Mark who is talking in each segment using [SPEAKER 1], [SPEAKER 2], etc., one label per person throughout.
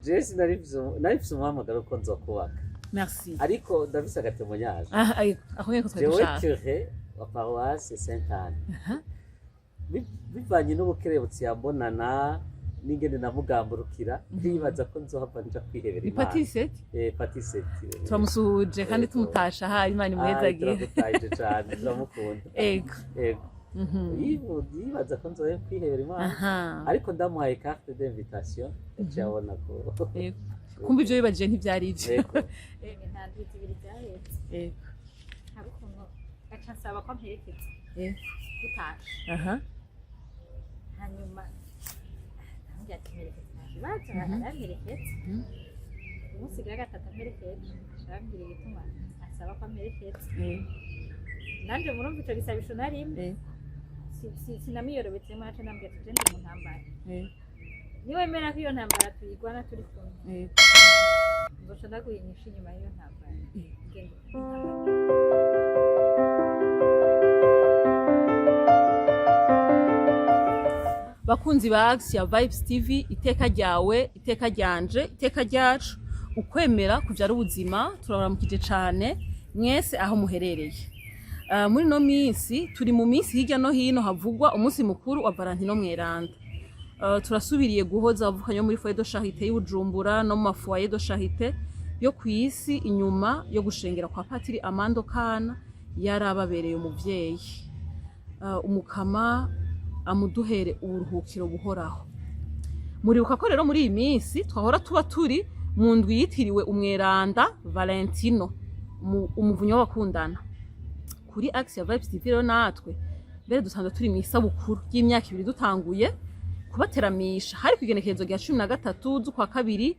[SPEAKER 1] Jewe sinari mfise umuhamagaro ko nzokubaka.
[SPEAKER 2] Merci.
[SPEAKER 1] Ariko ndafise aga témoignage.
[SPEAKER 2] Ah, aho nyene ko twari
[SPEAKER 1] Jewe
[SPEAKER 2] dushaka.
[SPEAKER 1] curé wa paroisse Sainte Anne, bivanye n'ubukerebutsi yambonana n'ingene namugamburukira, ndibaza ko nzohava nja kwihebera
[SPEAKER 2] Ni
[SPEAKER 1] Imana.
[SPEAKER 2] Patiseti.
[SPEAKER 1] Eh, Patiseti.
[SPEAKER 2] Turamusuhuje kandi
[SPEAKER 1] Ego.
[SPEAKER 2] tumutasha aha, Imana imuhezagire.
[SPEAKER 1] Turagutahije cane, turamukunda. Ego. Yibaza ko nzohe kwihebera Imana, ariko ndamuhaye carte d'invitation, yaciye abona ko
[SPEAKER 2] Ego, kumva ivyo wibajije ntivyari ivyo.
[SPEAKER 1] Ego.
[SPEAKER 3] Nta ndwi 2 zahetse, hari ukuntu gaca nsaba ko mperekeza dutashe. Hanyuma ndamubwira ati: "Mperekeza, nta kibazo." Aramperekeza. Umunsi ugira gatatu amperekeje, arambwira igituma asaba ko amperekeza. Nanje murumva ico gisabisho narimwe sinamiyorobetsemo, naco ndambwira ati: "Je ndi mu ntambara, niwemera ko iyo ntambara tuyigwana turi kumwe, nzoca ndaguha inyishu inyuma y'iyo ntambara." Genda intambara.
[SPEAKER 2] Bakunzi ba Axia Vibes TV, iteka ryawe, iteka ryanje, iteka ryacu, ukwemera kuvyara ubuzima, turabaramukije cane mwese aho muherereye. Muri no minsi turi mu minsi hirya no hino havugwa umunsi mukuru wa Valentino Mweranda. Turasubiriye guhoza abavukanyi bo muri foyer de charité y'Ubujumbura no mu ma foyer de charité yo kw'isi, inyuma yo gushengera kwa Patiri Amando Kana yarababereye umuvyeyi. Umukama amuduhere uburuhukiro buhoraho. Muribuka ko rero muri iyi minsi twahora tuba turi mu ndwi yitiriwe umweranda Valentino, umuvunyi w'abakundana. Kuri Axia Vibes TV rero natwe mbere dusanzwe turi mu isabukuru y'imyaka 2 dutanguye kubateramisha. Hari ku igenekerezo rya 13 z'ukwa kabiri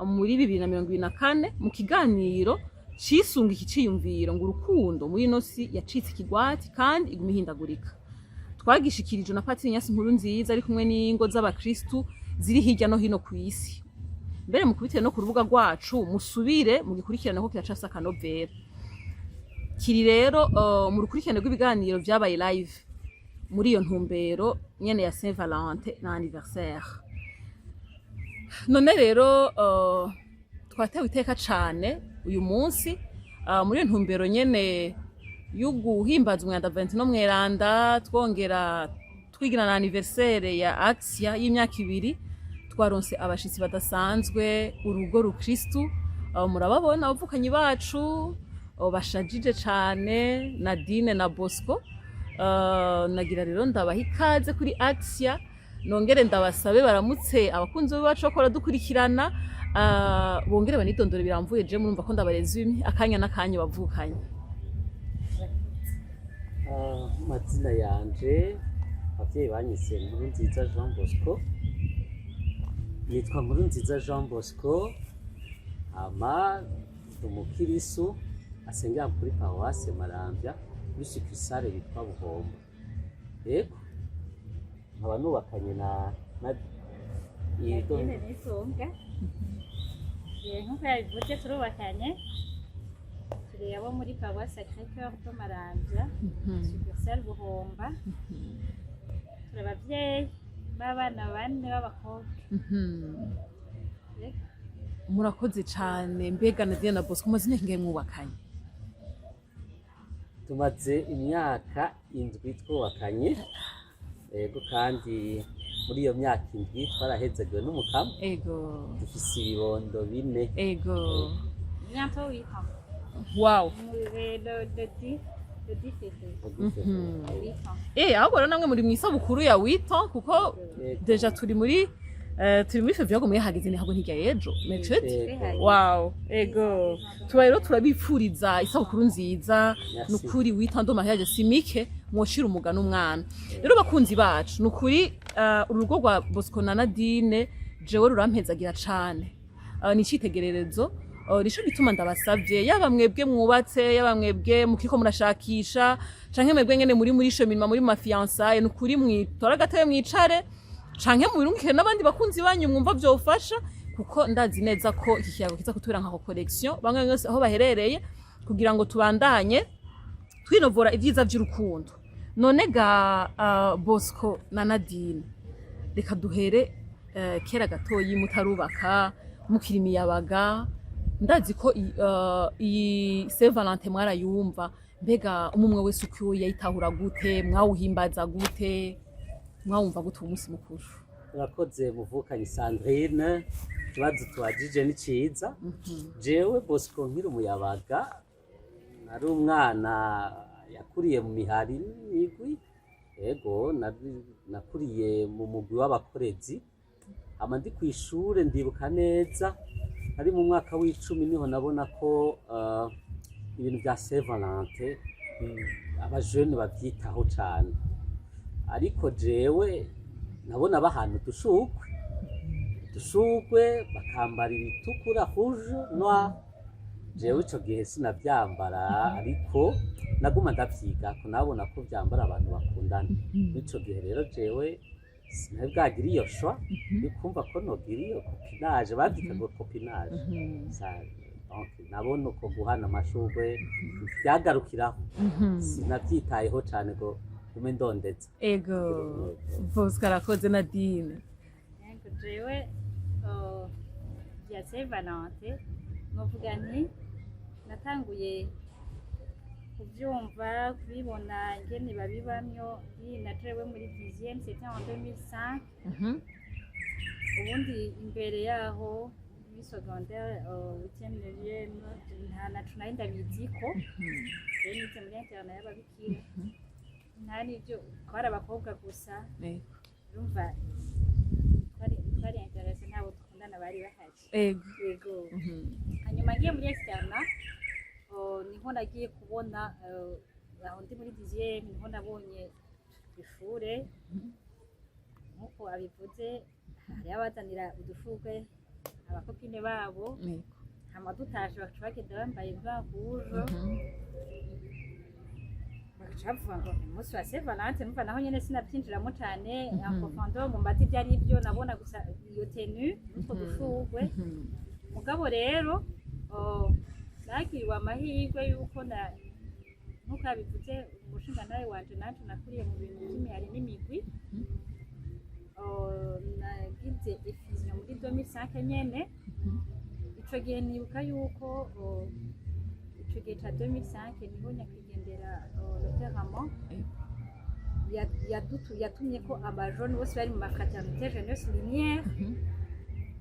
[SPEAKER 2] muri 2024, mu kiganiro cisunga iki ciyumviro ngo urukundo muri ino si yacitse ikigwati kandi iguma ihindagurika, twagishikirijwe na Patiri Nyasi Nkuru Nziza ari kumwe n'ingo z'abakristu ziri hirya no hino ku isi. Mbere mukubitire no ku rubuga rwacu, musubire mugikurikirane ko kiracafise akanovera. Kiri rero mu rukurikirane rw'ibiganiro vyabaye live muri iyo ntumbero nyene ya Saint Valentin na anniversaire. None rero twatewe iteka cane uyu munsi, muri iyo ntumbero nyene yo guhimbaza umweranda Valentino Mweranda, twongera twigira na anniversaire ya Axia y'imyaka 2, twaronse abashitsi badasanzwe, urugo rukristu. Murababona, abavukanyi bacu bashajije cane, Nadine na Bosco. Nagira rero ndabaha ikaze kuri Axia, nongere ndabasabe baramutse abakunzi bacu bakora dukurikirana, bongere banidondore biramvuye. Je murumva ko ndabarezumye akanya n'akanya bavukanye.
[SPEAKER 1] Amazina yanje abavyeyi banyise Nkurunziza Jean Bosco, nitwa Nkurunziza Jean Bosco, hama ndi umukirisu asengera kuri paruwase Maramvya muri succursale yitwa Buhombo. Yego, nkaba nubakanye na Yego.
[SPEAKER 3] Nadine Nitunga. Nk'uko yabivuze, turubakanye, turi abo muri paroisse Sacré-Cœur de Maramvya, succursale Buhomba. Turi abavyeyi b'abana bane b'abakobwa. Yego.
[SPEAKER 2] Murakoze cane. Mbega Nadine na Bosco, mumaze imyaka ingahe mwubakanye?
[SPEAKER 1] Tumaze imyaka 7 twubakanye. Yego, kandi muri iyo myaka 7 twarahezagiwe n'umukama, dufise ibibondo 4.
[SPEAKER 3] Bientôt 8 ans. Le 10, le 10 février. 8 ans.
[SPEAKER 2] Ahubwo rero namwe muri mw'isabukuru ya 8 ans, kuko déjà turi muri février, ahubwo mwihageze ni ahubwo ntirya ejo mercredi. Wow, ego, tuba rero turabipfuriza isabukuru nziza.
[SPEAKER 1] Merci.
[SPEAKER 2] Nukuri 8 ans de mariage si mike, mwoshira umugani umwana. Rero bakunzi bacu, nukuri urugo rwa Bosco na Nadine jewe rurampezagira cane. Ni icitegererezo. Nico gituma ndabasavye, yaba mwebwe mwubatse, yaba mwebwe mukiriko murashakisha, canke mwebwe nyene muri chemin, muri ma fiançailles, nukuri mwitora agatebe mwicare, canke mubirungikire n'abandi bakunzi banyu mwumva vyofasha, kuko ndazi neza ko iki kiyago kiza kutubera nka collection bamwe mwese aho baherereye, kugira ngo tubandanye twinovora ibyiza vy'urukundo. None ga Bosco na Nadine, reka duhere kera gatoyi mutarubaka. Mukiri imiyabaga, ndazi ko iyi Saint Valentin mwarayumva. Mbega umwe wese uko yayitahura gute? Mwawuhimbaza gute? Mwawumva gute uwo munsi mukuru?
[SPEAKER 1] Urakoze, muvukanyi Sandrine. Ikibazo tubajije ni ciza. Jewe Bosco, nkiri umuyabaga, nari umwana yakuriye mu mihari n'imigwi. Ego, nakuriye mu mugwi w'abakorezi. Hama ndi kw'ishure, ndibuka neza ari mu mwaka w'10, niho nabona ko ibintu vya Saint Valentin abajene bavyitaho cane. Ariko jewe nabona bahana udushurwe, bakambara ibitukura, rouge, noir. Jewe ico gihe sinavyambara, ariko naguma ndavyigako. Nabona ko vyambara abantu bakundana. Ico gihe rero jewe sinari bwagira iyo choix yo kumva ko nogira iyo copinage, bavyita ngo copinage. Donc nabona uko guhana amashurwe vyagarukiraho, sinavyitayeho cane ngo gume ndondeza.
[SPEAKER 2] Ego, Bosco arakoze. Nadine?
[SPEAKER 3] Yego, jewe bya Saint Valentin novuga nti natanguye kuvyumva, kubibona ingene babibamwo na jewe muri 10e, c'était en 2005. Ubundi imbere yaho muri secondaire, huitième, neuvième, nta naco nari ndabiziko. Jewe nize muri internat y'ababikira, nta n'ivyo, twari abakobwa gusa. Urumva twari intéressés, ntabo dukundana bari bahari. Yego. Hanyuma ngiye muri externat, niho nagiye kubona, aho ndi muri 10e, niho nabonye ishure nkuko abivuze, hariho abazanira udushurwe aba copines babo. Hama dutashe bakaca bagenda bambaye blanc, rouge, bagaca bavuga ngo ni umunsi wa Saint Valentin. Numva naho nyene sinavyinjiramo cane en profondeur ngo mbaze ibyo ari byo. Nabona gusa iyo tenue n'utwo dushurwe. Mugabo rero nagiriwe amahirwe yuko na nkuko yabivuze umushingantahe wanje, nanje nakuriye mu bintu vy'imihari n'imigwi. Nagize effusion muri 2005 nyene. Ico gihe nibuka yuko ico gihe ca 2005 niho nyakwigendera le père Ramon yatumye ko abajone bose bari mu ma fraternité Jeunesse Lumière,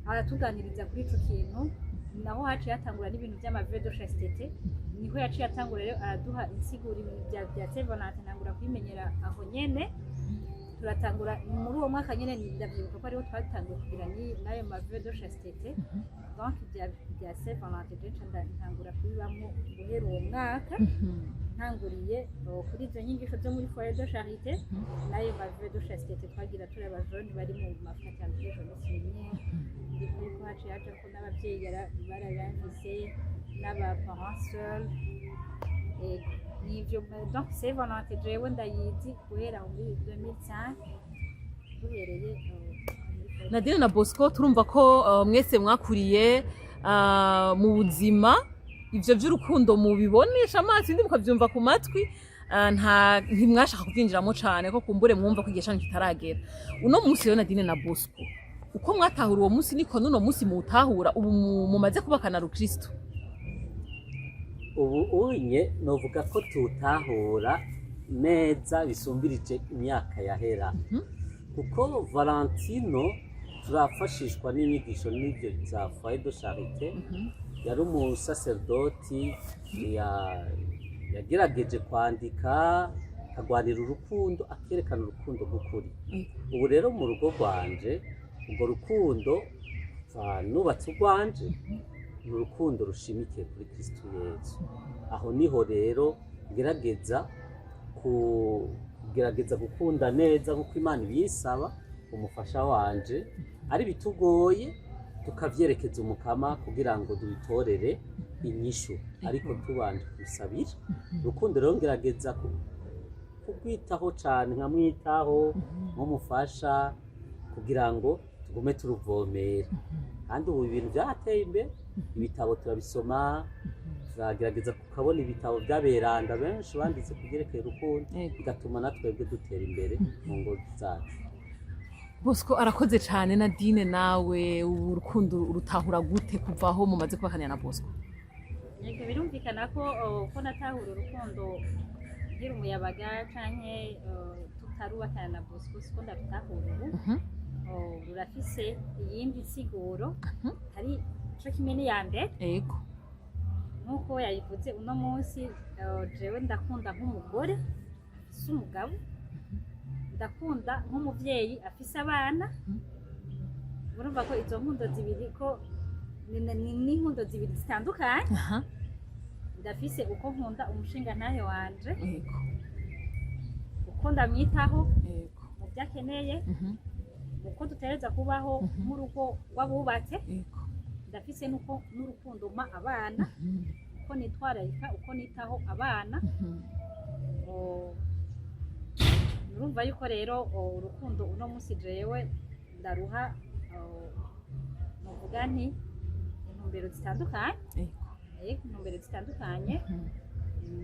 [SPEAKER 3] aratuganiriza kuri ico kintu. Naho haciye hatangura n'ibintu vy'ama vœux de chasteté. Niho yaciye atangura rero araduha insiguro ibintu bya Saint Valentin. Ntangura kubimenyera aho nyene. Turatangura muri uwo mwaka nyene, ndavyibuka ko ariho twatanguye kugira n'ayo ma vœux de chasteté. Donc bya Saint Valentin je nca ntangura kubibamwo guhera uwo mwaka, ntanguriye kuri izo nyigisho zo muri foyer de charité n'ayo ma vœux de chasteté twagira turi abajene bari mu ma fraternité Jeunesse Lumière. Ndibuka yuko haciye haja ko n'abavyeyi barayumvise, n'aba parents seuls. Ego, nivyo. Donc Saint Valentin jewe ndayizi guhera muri 2005, duhereye muri foyer.
[SPEAKER 2] Nadine na Bosco, turumva ko mwese mwakuriye mu buzima ivyo vy'urukundo mubibonesha amaso, ibindi mukavyumva ku matwi. Nta ntimwashaka kubyinjiramo cane ko kumbure mwumva ko igihe canyu kitaragera. Uno munsi rero, Nadine na Bosco, uko mwatahura uwo munsi niko n'uno munsi muwutahura ubu mumaze kubakana rukristo?
[SPEAKER 1] Ubu unye novuga ko tutahura neza bisumbirije imyaka yahera, kuko Valentino turafashishwa n'inyigisho n'ibyo za foyer de charité. Yari umusaserdoti yagerageje kwandika, akagwanira urukundo, akerekana urukundo rw'ukuri. Ubu rero mu rugo rwanje urwo rukundo, kuva nubatse urwanje, ni urukundo rushimikiye kuri Kristu Yezu. Aho niho rero ngerageza kugerageza gukunda neza nk'uko Imana ibisaba umufasha wanje. Ari bitugoye tukavyerekeza Umukama kugira ngo dubitorere inyishu, ariko tubanje kubisabira. Urukundo rero ngerageza kurwitaho cane, nkamwitaho nkumufasha kugira ngo tugume turuvomera. Kandi ubu ibintu byateye imbere, ibitabo turabisoma, turagerageza kukabona ibitabo by'aberanda benshi banditse ku byerekeye urukundo, bigatuma na twebwe dutera imbere mu ngo zacu.
[SPEAKER 2] Bosco arakoze cyane. Nadine, nawe urukundo urutahura gute kuva aho mumaze kubakanira na Bosco?
[SPEAKER 3] Yego, birumvikana ko ko natahura urukundo nkiri umuyabaga canke tutarubakana na Bosco siko ndarutahura ubu. Rurafise iyindi nsiguro atari co kimwe n'iya mbere. Nk'uko yabivuze, uno munsi jewe ndakunda nk'umugore afise umugabo, ndakunda nk'umuvyeyi afise abana. Urumva ko izo nkundo zibiri ko ni inkundo zibiri zitandukanye. Ndafise uko nkunda umushingantahe wanje, uko ndamwitaho mu byo akeneye, uko dutereza kubaho nk'urugo rw'abubatse. Ndafise nuko n'urukundo mpa abana, uko nitwararika, uko nitaho abana. Murumva yuko rero urukundo uno munsi jewe ndaruha, novuga nti intumbero zitandukanye. Yego, intumbero zitandukanye.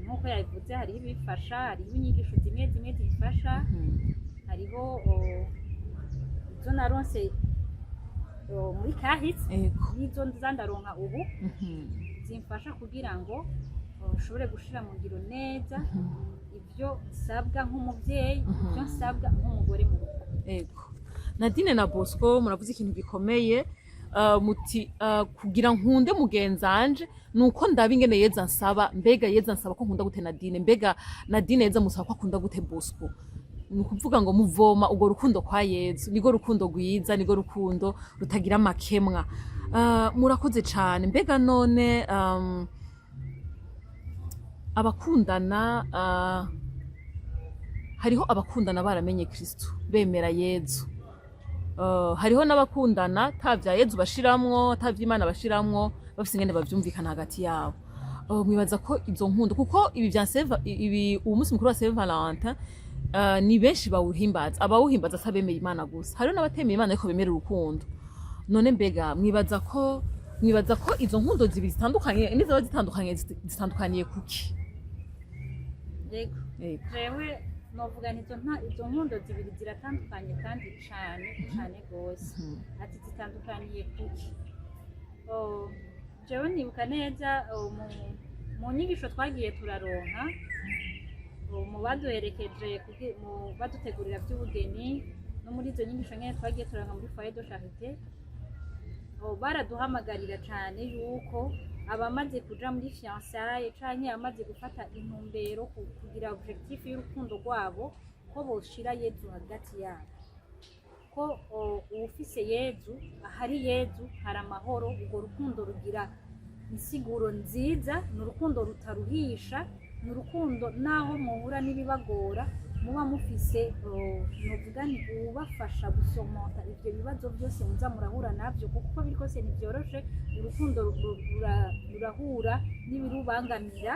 [SPEAKER 3] Nk'uko yabivuze, hariho ibifasha, hariho inyigisho zimwe zimwe zifasha, hariho izo naronse muri kahise n'izo nza ndaronka ubu zimfasha kugira ngo nshobore gushira mu ngiro neza ibyo nsabwa nk'umuvyeyi, ibyo nsabwa nk'umugore mu rugo.
[SPEAKER 2] Ego. Nadine na Bosco, muravuze ikintu gikomeye, muti kugira nkunde mugenzanje nuko ndaba ingene Yezu ansaba. Mbega Yezu ansaba ko nkunda gute Nadine? Mbega Nadine, Yezu amusaba ko akunda gute Bosco? Ni ukuvuga ngo muvoma urwo rukundo kwa Yezu, nirwo rukundo rwiza, nirwo rukundo rutagira amakemwa. Murakoze cane. Mbega none abakundana, hariho abakundana baramenye Kristo, bemera Yezu, hariho n'abakundana ta vya Yezu bashiramwo, ta vy'Imana bashiramwo, bafise ingene bavyumvikana hagati yabo. Mwibaza ko izo nkundo, kuko ibi vya ibi uwo munsi mukuru wa Saint Valentin, ni benshi bawuhimbaza, abawuhimbaza si abemeye Imana gusa, hariho n'abatemeye Imana ariko bemera urukundo. None mbega mwibaza ko izo nkundo zibiri zitandukanye, nizaba zitandukanye, zitandukaniye kuki?
[SPEAKER 3] Yego.
[SPEAKER 2] Yego.
[SPEAKER 3] Jewe novuga nti izo nkundo zibiri ziratandukanye kandi cane cane gose. Ati zitandukaniye kuki? Jewe nibuka neza, mu nyigisho twagiye turaronka, mu baduherekeje mu badutegurira by'ubugeni, no muri izo nyigisho nyene twagiye turaronka muri foyer de charité, baraduhamagarira cane yuko abamaze kuja muri fiançailles canke abamaze gufata intumbero kugira objectif y'urukundo rwabo, ko boshira Yezu hagati yabo, ko uwufise Yezu, ahari Yezu hari amahoro. Urwo rukundo rugira insiguro nziza, ni urukundo rutaruhisha, ni urukundo naho muhura n'ibibagora muba mufise, novuga ni uwubafasha gusomonta ivyo bibazo byose muza murahura navyo, kuko uko biri kose ntibyoroshe. Urukundo rurahura n'ibirubangamira.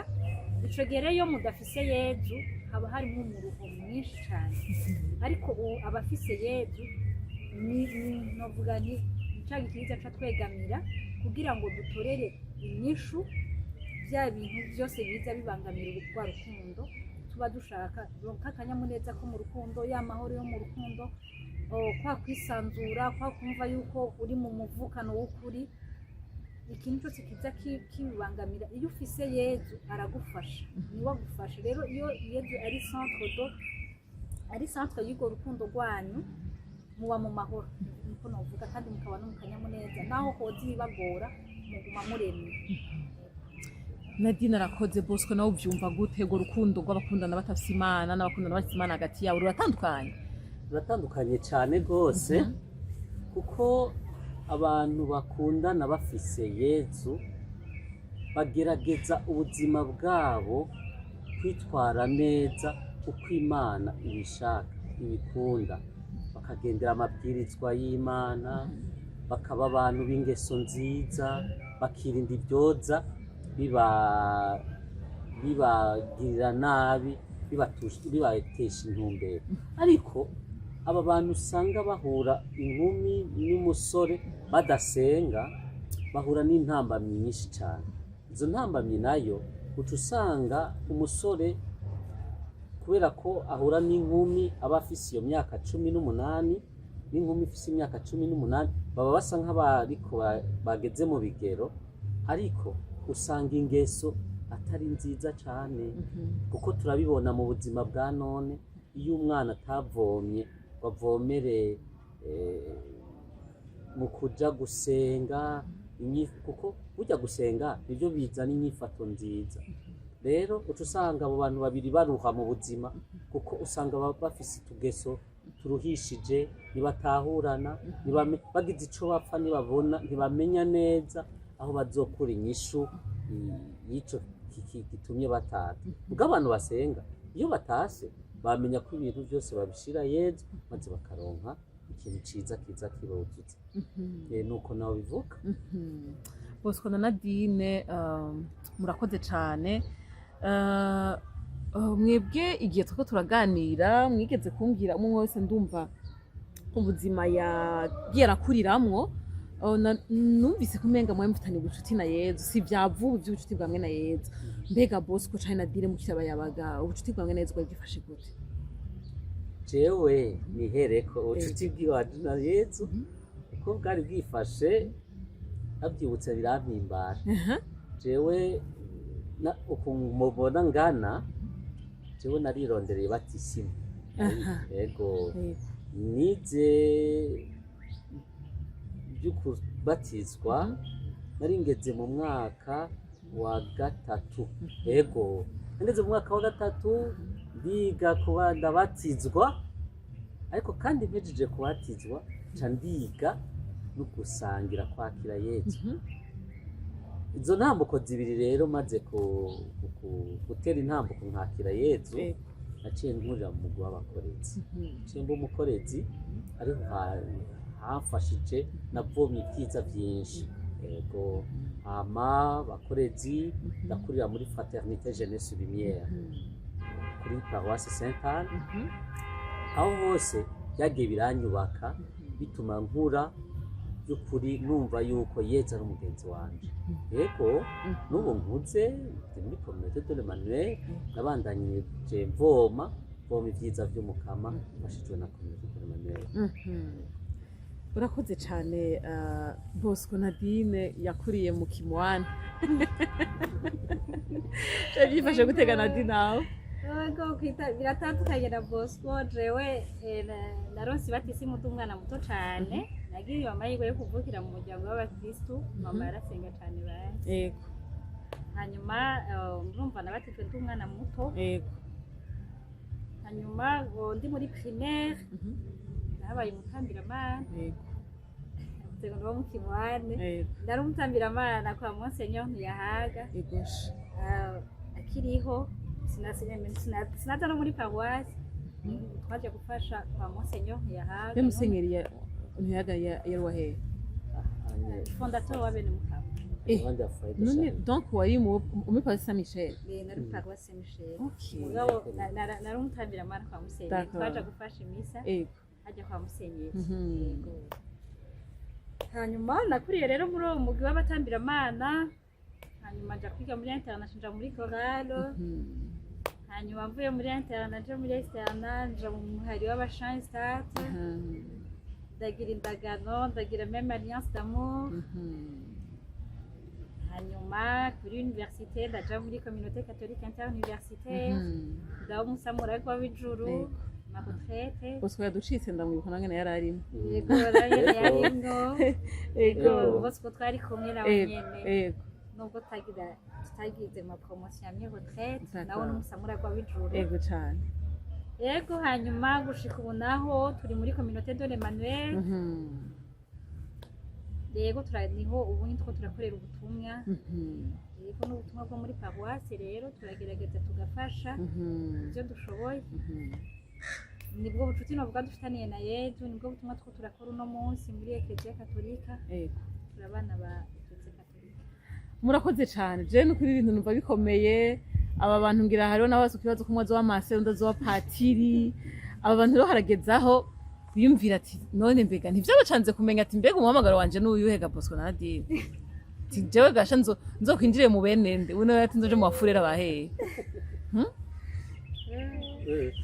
[SPEAKER 3] Ico gihe rero iyo mudafise Yezu haba harimo umuruho mwinshi cane, ariko ubu abafise Yezu ni novuga ni ca gikiriza ca twegamira kugira ngo dutorere inyishu bya bintu byose biza bibangamira rwa rukundo tuba dushaka, k'akanyamuneza ko mu rukundo, ya mahoro yo mu rukundo, kwa kwisanzura, kwa kumva yuko uri mu muvukano w'ukuri. Ikintu cyose kiza kibibangamira, iyo ufise Yezu aragufasha, niwe agufasha. Rero iyo Yezu ari centre ari centre y'urwo rukundo rwanyu, muba mu mahoro, niko novuga, kandi mukaba no mu kanyamuneza, naho hoza ibibagora muguma muremye.
[SPEAKER 2] Nadine arakoze. Bosco, nawe ubyumva gute, urwo rukundo rw'abakundana batafise Imana n'abakundana bafise Imana hagati yabo, ruratandukanye?
[SPEAKER 1] Ruratandukanye cyane rwose, kuko abantu bakundana bafise Yezu bagerageza ubuzima bwabo kwitwara neza uko Imana ibishaka, ibikunda, bakagendera amabwirizwa y'Imana, bakaba abantu b'ingeso nziza, bakirinda ibyoza bibagirira nabi, bibatesha intumbero. Ariko aba bantu usanga bahura, inkumi n'umusore badasenga, bahura n'intambamyi nyinshi cyane. Izo ntambamyi nayo uca usanga umusore, kubera ko ahura n'inkumi aba afise iyo myaka 18. n'inkumi ifise imyaka 18, baba basa nk'abariko bageze mu bigero, ariko usanga ingeso atari nziza cane, kuko turabibona mu buzima bwa none. Iyo umwana atavomye ngo avomere mu kuja gusenga, kuko burya gusenga nibyo bizana inyifato nziza. Rero uca usanga abo bantu babiri baruha mu buzima, kuko usanga bafise utugeso turuhishije, ntibatahurana, bagize ico bapfa, ntibabona, ntibamenya neza aho bazokura inyishu y'ico gitumye batata. Ubwo abantu basenga, iyo batase, bamenya ko ibintu byose babishira Yezu, maze bakaronka ikintu ciza kiza kibuzuza. Nuko nawe bivuga.
[SPEAKER 2] Bosco na Nadine, murakoze cyane. Mwebwe igihe turiko turaganira mwigeze kumbwira umwe wese, ndumva ubuzima yagiye arakuriramwo. Numvise ko umenga mwari mufitanye ubucuti na Yezu, si vya vuba ivy'ubucuti bwamwe na Yezu. Mbega Bosco canke Nadine, mukiri abayabaga, ubucuti bwamwe na Yezu bwari bwifashe gute?
[SPEAKER 1] Jewe nihereko, ubucuti bw'iwacu na Yezu uko bwari bwifashe, nabyibutse birampimbara. Jewe ukuntu mubona ngana, jewe narirondereye batisimu. Yego, nize by'ukubatizwa nari ngeze mu mwaka wa gatatu. Yego, ngeze mu mwaka wa gatatu ndiga kuba ndabatizwa, ariko kandi mpejeje kubatizwa nca ndiga no gusangira kwakira Yezu. Izo ntambuko zibiri rero, maze gutera intambuko nkakira Yezu, naciye nkurira mu mugwi w'abakorezi, naciye mba umukorezi, ariho hamfashije, navomye ibyiza byinshi. Yego, hama bakorezi ndakurira muri Fraternité Jeunesse Lumière kuri Paroisse Saint Anne. Aho hose byagiye biranyubaka, bituma nkura by'ukuri numva yuko Yezu ari umugenzi wanje. Yego, n'ubu nkuze ndi muri Communauté de l'Emmanuel, nabandanyije mvoma ibyiza vy'Umukama mfashijwe na Communauté de l'Emmanuel.
[SPEAKER 2] Urakoze cyane, Bosco. Nadine yakuriye mu Kimwana, byifashe gutega Nadine aho?
[SPEAKER 3] Yego, biratandukanye na Bosco. Jewe naronse batisimu ndi umwana muto cane. Nagiriwe amahirwe yo kuvukira mu muryango w'abakristu, mama yarasenga cane bazi. Hanyuma ndumva nabatijwe ndi umwana muto. Hanyuma ngo ndi muri primaire nabaye umutambiramana. Navuze ngo ndi mu Kimwane. Nari umutambiramana kwa Monseigneur Ntuyahaga. Ah, akiriho sinaza no muri paroisse, twaje gufasha kwa Monseigneur Ntuyahaga.
[SPEAKER 2] Mbe musenyeri Ntuyahaga yari wahehe?
[SPEAKER 3] Fondateur wa bene Mukama.
[SPEAKER 1] Iruhande ya foyer de
[SPEAKER 2] None
[SPEAKER 1] Charité.
[SPEAKER 2] donc wari muri paroisse Saint Michel?
[SPEAKER 3] Nari paroisse Saint Michel. Mugabo nari umutambiramana kwa Musenyeri. Twaje gufasha imisa hajya kwa Musenyeri. Yego. Hanyuma nakuriye rero muri uwo mugwi w'abatambiramana, hanyuma nja kwiga muri internat, nja muri chorale. Hanyuma mvuye muri internat nja muri externat, nja mu muhari w'abashanstat, ndagira indagano, ndagira même alliance d'amour. Hanyuma kuri université ndaja muri Communauté catholique interuniversitaire, ndaba umusamuragwa w'ijuru, ma retraite.
[SPEAKER 2] Bosco yaducitse, ndamwibuka nangene yari arimo.
[SPEAKER 3] Yego, nawe yarimwo.
[SPEAKER 2] Yego.
[SPEAKER 3] Bosco twari kumwe nawe nyene, nubwo tutagize ma promotion ya retraite. Nawe n'umusamuragwa w'ijuru.
[SPEAKER 2] Yego cyane.
[SPEAKER 3] Yego, hanyuma gushika ubu naho turi muri Communauté de l'Emmanuel. Yego, niho ubu nitwo turakorera ubutumwa. Yego, n'ubutumwa bwo muri paroisse rero turagerageza tugafasha ibyo dushoboye. Nibwo bucuti novuga dufitaniye na Yezu, nibwo butumwa two turakora uno munsi muri Eklezia Katolika. Turi abana ba Eklezia Katolika.
[SPEAKER 2] Murakoze cyane. Je nukuri ibintu numva bikomeye. Aba bantu ngira hariho n'abazi ikibazo ko umwe azoba masere, undi azoba patiri. Aba bantu rero haragezaho biyumvira ati none mbega ntivyabacanze kumenya ati mbega umuhamagaro wanje n'uyuhe ga Bosco na Nadine? Ati jewe gasha nzokwinjire mu benende uno, ati nzoje mu bafurera bahehe.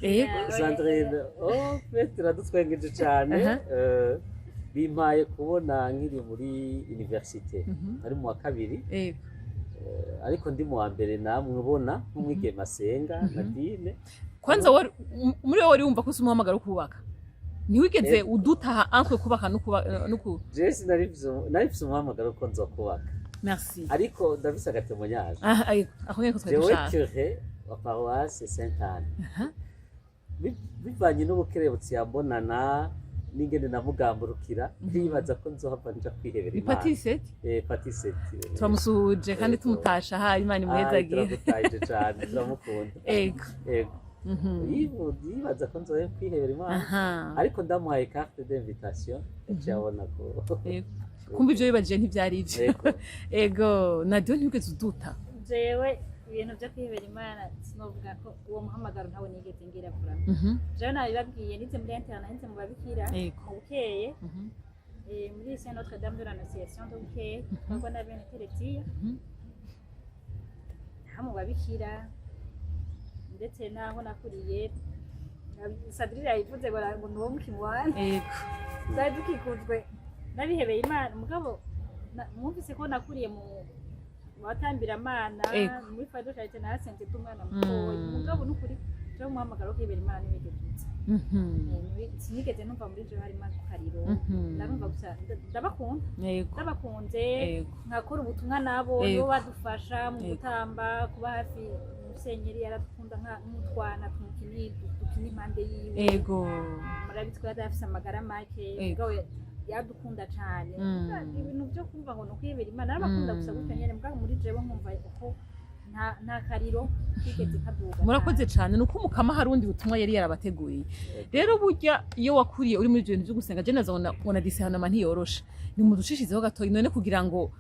[SPEAKER 2] Ego.
[SPEAKER 1] Sandrine, oh, fait iradutwengeje cyane.
[SPEAKER 2] Aha.
[SPEAKER 1] Bimpaye kubona nkiri muri université, ari mu wa kabiri,
[SPEAKER 2] Ego.
[SPEAKER 1] ariko ndi mu wa mbere namwe ubona nk'umwigeme asenga, Nadine.
[SPEAKER 2] Kwanza muri wowe wari wumva ko usi umuhamagaro wo kubaka, ntiwigeze udutaha entre kubaka no kuba no ku
[SPEAKER 1] Jewe nari mfise umuhamagaro ko nzokubaka,
[SPEAKER 2] Merci.
[SPEAKER 1] ariko ndafise aga témoignage.
[SPEAKER 2] Ah, ego, aho nyene ko twari
[SPEAKER 1] Jewe
[SPEAKER 2] dushaka.
[SPEAKER 1] curé wa paroisse Sainte Anne, bivanye n'ubukerebutsi yambonana n'ingene namugamburukira, ndibaza ko nzohava nja kwihebera
[SPEAKER 2] Ni
[SPEAKER 1] Imana.
[SPEAKER 2] Patrice.
[SPEAKER 1] Patiseti.
[SPEAKER 2] Turamusuhuje kandi
[SPEAKER 1] Ego.
[SPEAKER 2] tumutasha ha Imana imuhezagire.
[SPEAKER 1] Turagutahije cane, turamukunda.
[SPEAKER 2] Ego.
[SPEAKER 1] Ego. Yibaza ko nzohe kwihebera Imana, ariko ndamuhaye carte d'invitation, yaciye abona ko
[SPEAKER 2] Ego. Kumva ivyo wibajije ntivyari ivyo.
[SPEAKER 1] Ego.
[SPEAKER 2] Ego, Nadio, ntiwigeze uduta.
[SPEAKER 3] Jewe ibintu byo kwihebera Imana sinovuga ko uwo muhamagaro ntawe nigeze ngira vraiment. Jewe nabibabwiye, nize muri internat, nize mu babikira mu Bukeye, muri Saint Notre Dame de l'Annonciation de Bukeye, twagwa na bene Tereziya. Nta mu babikira, ndetse n'aho nakuriye, Sandrine yabivuze ngo ni uwo mukimuwana. Twari dukikujwe n'abihebeye Imana, mugabo mwumvise ko nakuriye mu batambiramana, muri Foyer de Charité narasenze ndi umwana mutoya. Mugabo n'ukuri jewe umuhamagaro wo kwihebera Imana ntiwigeze uza. Sinigeze numva muri jewe harimo akariro. Narumva gusa ndabakunda, ndabakunze, nkakora ubutumwa nabo, nibo badufasha mu gutamba, kuba hafi. Musenyeri yaradukunda nk'utwana tumukini dukina impande yiwe. Murabizi ko yari afise amagara make, mugabo yadukunda cane. Ibintu byo kumva ngo ni ukwihebera Imana, narabakunda gusa gutyo nyene, mugabo muri jewe nkumva uko nta kariro kigeze kaduga.
[SPEAKER 2] Murakoze cyane. Ni uko umukama hari ubundi butumwa yari yarabateguriye. Rero burya iyo wakuriye uri muri ibyo bintu byo gusenga, je naza ngo na discernement ntiyoroshe. Ni mu dushishizeho gatoya none kugira ngo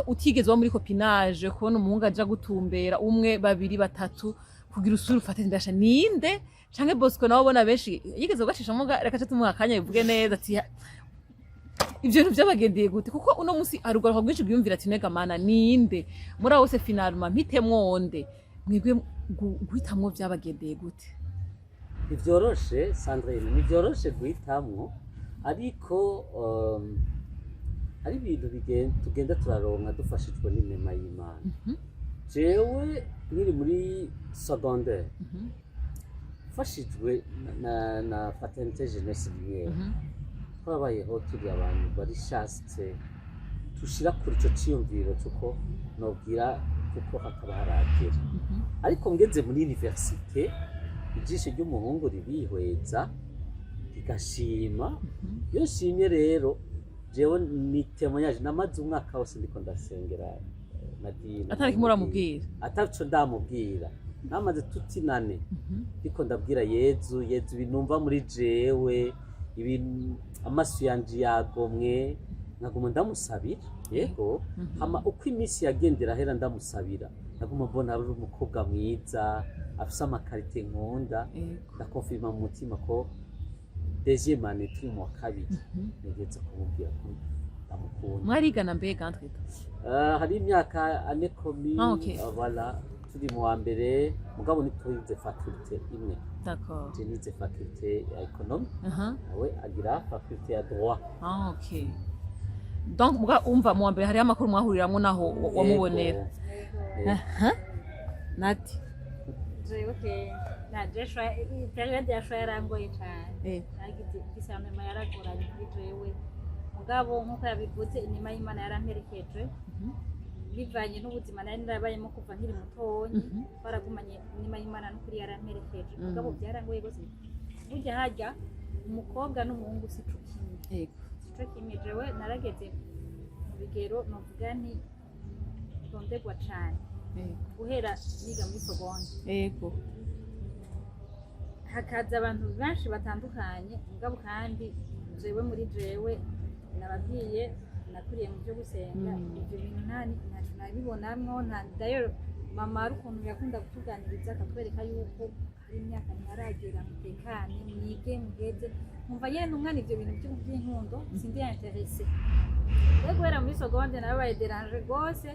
[SPEAKER 2] utigeze uba muri copinage, kubona umuhungu aja gutumbera umwe, babiri, batatu, kugira usure ufate ndasha ninde, canke Bosco nawe ubona benshi yigeze kugacishamo, reka ce tumuha akanya bivuge neza ati ibyo bintu byabagendeye gute, kuko uno munsi hari urwaruka rwinshi rwiyumvira ati nega mana ninde muri abo bose, finalement mpitemwo nde? Mwebwe guhitamwo byabagendeye gute?
[SPEAKER 1] Ntivyoroshe, Sandrine, ntivyoroshe guhitamwo, ariko hari ibintu tugenda turaronka dufashijwe n'inema y'Imana. Jewe nkiri muri secondaire, mfashijwe na Fraternité Jeunesse Lumière, twabayeho turi abantu bari chaste, tushira kuri ico ciyumviro c'uko nobwira kuko hakaba haragera. Ariko ngeze muri université, ijisho ry'umuhungu ririhweza rigashima. Iyo nshimye rero, jewe ni témoignage, namaze umwaka wose ndiko ndasengera Nadine.
[SPEAKER 2] Atari kimwe uramubwira?
[SPEAKER 1] Ataco ndamubwira. Namaze tutinane ndiko ndabwira Yezu: "Yezu, ibintu muri jewe, ibintu amaso yanje yagomwe." Nkaguma ndamusabira, yego. Hama uko iminsi yagendera ahera ndamusabira, naguma mbona ari umukobwa mwiza afise ama qualités nkunda. Ndakonfirma mu mutima ko deuxième année, turi mu wa kabiri, nigeze kumubwira ko ndamukunda.
[SPEAKER 2] Mwarigana mbega entre?
[SPEAKER 1] Hari imyaka ane komi.
[SPEAKER 2] Ah, ok.
[SPEAKER 1] Voilà, turi mu wa mbere, mugabo ntitwize faculté imwe. Je nize faculté ya économie, nawe agira faculté ya droit.
[SPEAKER 2] Ah, ok. Donc muga umva mu wa mbere hariho amakuru mwahuriramwo naho wamubonera?
[SPEAKER 1] Yego.
[SPEAKER 2] Aha, Nati.
[SPEAKER 3] Jewe ke naje période ya choix yarangoye cane. Nagize discernement, yaragoranye kuri jewe, mugabo nkuko yabivuze, inyuma y'Imana yaramperekeje. Bivanye n'ubuzima nari narabayemo kuva nkiri mutonyi, twaragumanye inyuma y'Imana, n'ukuri yaramperekeje. Mugabo byarangoye rwose. Burya harya umukobwa n'umuhungu si co kimwe, si co kimwe. Jewe narageze mu bigero novuga nti rondegwa cane, guhera niga muri seconde, hakaza abantu benshi batandukanye. Mugabo kandi jewe muri jewe nababwiye nakuriye mu byo gusenga. Ibyo bintu ntacyo nabibonamwo. Nta dayo mama hari ukuntu yakunda kutuganiriza akatwereka yuko hari imyaka ntiharagera, mutekane, mwige muheze. Nkumva nyene n'umwana ivyo bintu by'inkundo sindi intéressée. Rero guhera muri seconde narabaye dérangée rwose,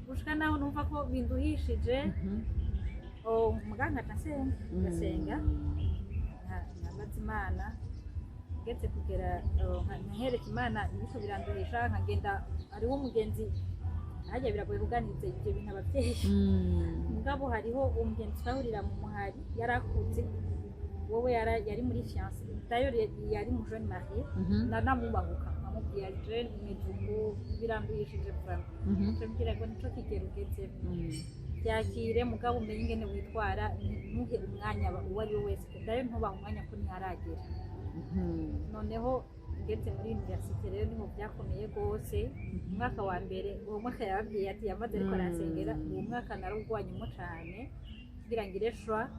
[SPEAKER 3] gushika naho numva ko binduhishije. Oh, muganga nkaca nsenga, ngasenga, nkabaza Imana, ngeze kugera nkereka Imana ibiko biranduhisha, nkagenda hariho umugenzi. Harya biragoye kuganiriza ibyo bintu ababyeyi, mugabo hariho umugenzi twahurira mu muhari, yarakuze wowe, yari muri fiancé, d'ailleurs yari mu jeune marié. Nanamubahuka nkamubwira: "Je meze uku, biranduhishije vraiment." Nca ngo: "Nico kigero ugezemo, byakire, mugabo umenye ingene witwara, ntuhe umwanya uwo ari we wese, d'ailleurs ntubahe umwanya ko ntiharagera." Noneho ngeze muri université rero niho byakomeye rwose. Umwaka wa mbere, uwo mwaka yababwiye ati yamaze ariko arasengera, uwo mwaka narawugwanyemo cane kugira ngire choix.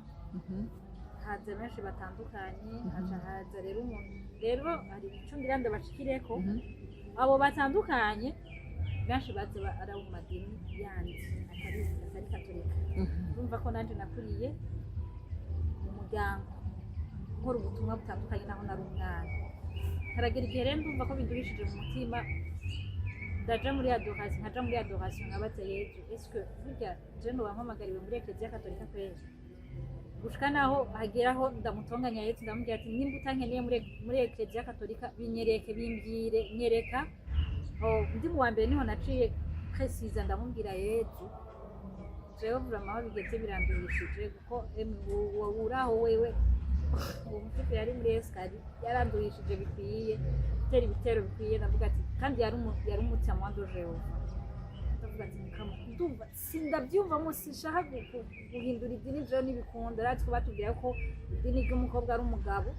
[SPEAKER 3] Haza benshi batandukanye, haca haza rero umuntu, rero hari ico ngira ndabashikireko. Abo batandukanye benshi baza ari abo mu madini yandi atari katolika. Urumva ko nanje nakuriye mu muryango nkora ubutumwa butandukanye naho nari umwana. Haragera igihe rero ndumva ko bindurishije mu mutima, ndaja muri adoration, nkaja muri adoration, nkabaza Yezu: "Est-ce que burya je noba mpamagariwe muri Eklezia Katolika kweri?" Gushika naho hageraho ndamutonganya Yezu, ndamubwira ati: "Nimba utankeneye muri Eklezia Katolika, binyereke, bimbwire, nyereka." Oh, ndi mu wa mbere niho naciye précisa, ndamubwira: "Yezu, jewe vraiment aho bigeze biranduhishije, kuko emwe uraho wewe, uwo mutipe yari muri escalier yaranduhishije bikwiye, gutera ibitero bikwiye." Ndavuga ati, kandi yari umu Témoin de Jéhovah, ndavuga ati: "Mukama, ndumva sindabyumvamo, sinshaka guhindura idini, jewe ntibikunda." Natwe batubwira ko idini ry'umukobwa ari umugabo.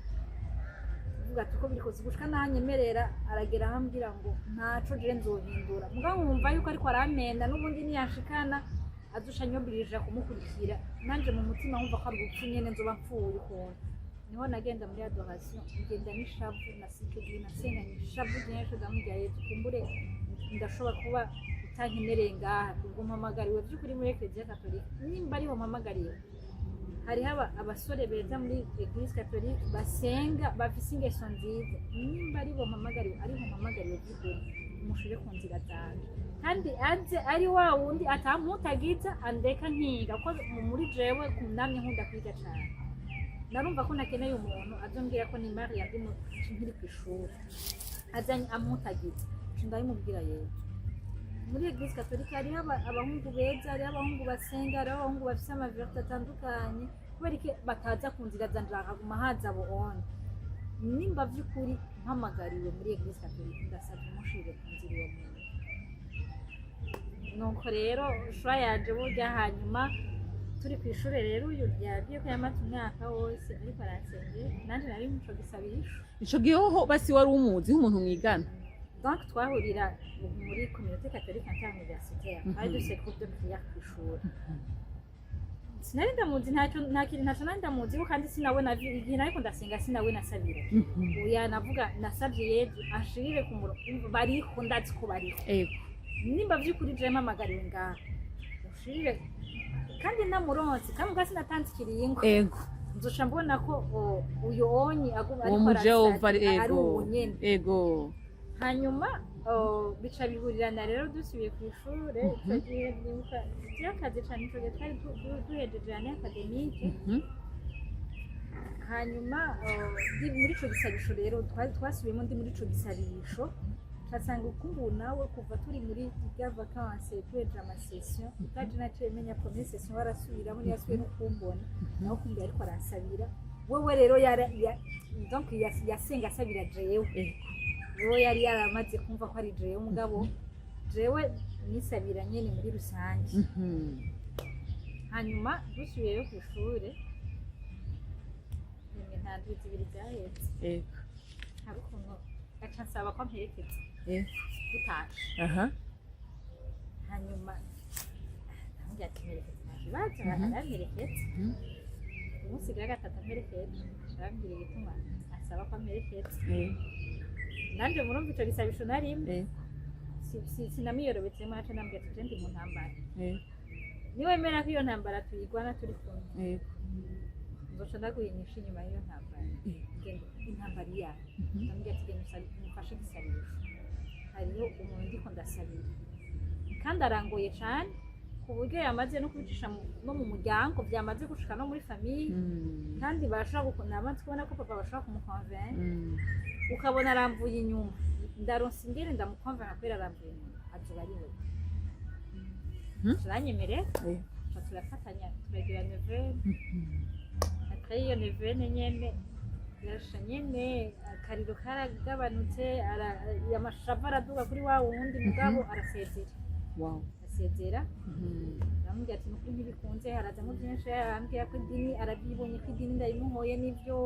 [SPEAKER 3] Ndavuga ati: "Uko biri kose, gushika nanyemerera." Aragera aho ambwira ngo ntaco je nzohindura, mugabo nkumva yuko ariko arampenda, n'ubundi niyashikana azusha anyobirija kumukurikira. Nanje mu mutima nkumva ko ari urupfu nyene, nzoba mpfuye ukuntu. Niho nagenda muri adoration, ngenda n'ishavu na icyo gihe nasenganye ishavu ryinshi, ndamubwira: "Yezu, kumbure ndashobora kuba utankenereye ngaha, ubwo mpamagariwe by'ukuri muri Eklezia Katolika. Nimba ariho mpamagariwe, hariho abasore beza muri Église catholique basenga, bafise ingeso nziza. Nimba aribo mpamagariwe, ariho mpamagariwe by'ukuri, umushire ku nzira zanje, kandi aze ari wa wundi atamputagiza, andeka nkiga, kuko muri jewe namye nkunda kwiga cane. Narumva ko nakeneye umuntu azombwira ko ni Maria ndi nkiri ku ishuri, azanye amputagiza." Nca ndabimubwira: "Yezu, muri Église catholique hariho abahungu beza, hariho abahungu basenga, hariho abahungu bafise ama vertus atandukanye. Kubera iki bataza ku nzira zanje, hakaguma haza abo one? Nimba vy'ukuri mpamagariwe muri Église catholique, ndasabye umushire ku nzira uwo muntu." Nuko rero choix yanje burya. Hanyuma turi ku ishure rero, uyu yabwiye ko yamaze umwaka wose ariko aransengera, nanje nari muco gisabisho.
[SPEAKER 2] Ico gihe hoho basi wari umuzi nk'umuntu mwigana?
[SPEAKER 3] Donc twahurira muri communauté catholique interuniversitaire, twari dufise groupe de prière ku ishuri. Sinari ndamuzi, ntacyo, nta kintu, ntacyo nari ndamuziho, kandi sinawe igihe nariko ndasenga sinawe nasabira. Oya, navuga nasabye Yezu ashirire ku murongo, bariho, ndazi ko bariho. Nimba vy'ukuri je mpamagariwe ngaha, ushirire, kandi namuronse, kandi ubwa sinatanze ikiringo, nzoca mbona ko uyu onyi aguma
[SPEAKER 2] uwo
[SPEAKER 3] ariko
[SPEAKER 2] mujehova
[SPEAKER 3] arasabira ari uwo nyene. Hanyuma bica bihurirana rero dusubiye ku ishure. Ico gihe ndibuka vy'akazi cane, ico gihe twari duhejeje année académique. Hanyuma ndi muri ico gisabisho rero, twari twasubiyemo, ndi muri ico gisabisho, casanga ukumbu nawe kuva turi muri irya vacances duhejeje ama session, utaje naciye menya première session warasubiramo, ntiyasubiye no kumbona nawe, kumbi ariko aransabira wewe rero yara donc yasenga asabira jewe. Wewe yari yaramaze kumva ko ari jewe, mugabo jewe nisabira nyene muri rusange. Hanyuma dusubiyeyo ku ishure, nimwe nta ndwi 2 zahetse, hari ukuntu aca nsaba ko amperekeza dutashe. Hanyuma ndamubwira ati: "Mperekeza, nta kibazo." Aramperekeza. Umunsi wa gatatu amperekeje, arambwira igituma asaba ko amperekeza. Nanje murumva ico gisabisho narimwe sinamiyorobetsemo, naca ndambwira ati: "Je ndi mu ntambara, niwemera ko iyo ntambara tuyigwana turi kumwe, nzoca ndaguha inyishu inyuma y'iyo ntambara." "Genda, intambara iyahe?" Ndamubwira ati: "Genda umufashe igisabisho, hariho umuntu ndiko ndasabira kandi arangoye cane ku Ku buryo yamaze no kubicisha no mu muryango, byamaze gushika no muri famille, kandi barashobora namaze kubona ko papa bashobora kumukonvenka. Ukabona aramvuye inyuma, ndaronsa ingene ndamukonvenka kubera aramvuye inyuma, azoba ari we. Turanyemerera. Tuca turafatanya, turagira neuvaine. Après iyo neuvaine nyene, birasha nyene, akariro karagabanutse, amashavu araduga kuri wa wundi, mugabo arasezera. Asezera. Aramubwira ati: "Nukuri ntibikunze." Harazamo byinshi, arambwira ko idini arabyibonye, ko idini ndayimuhoye, n'ibyo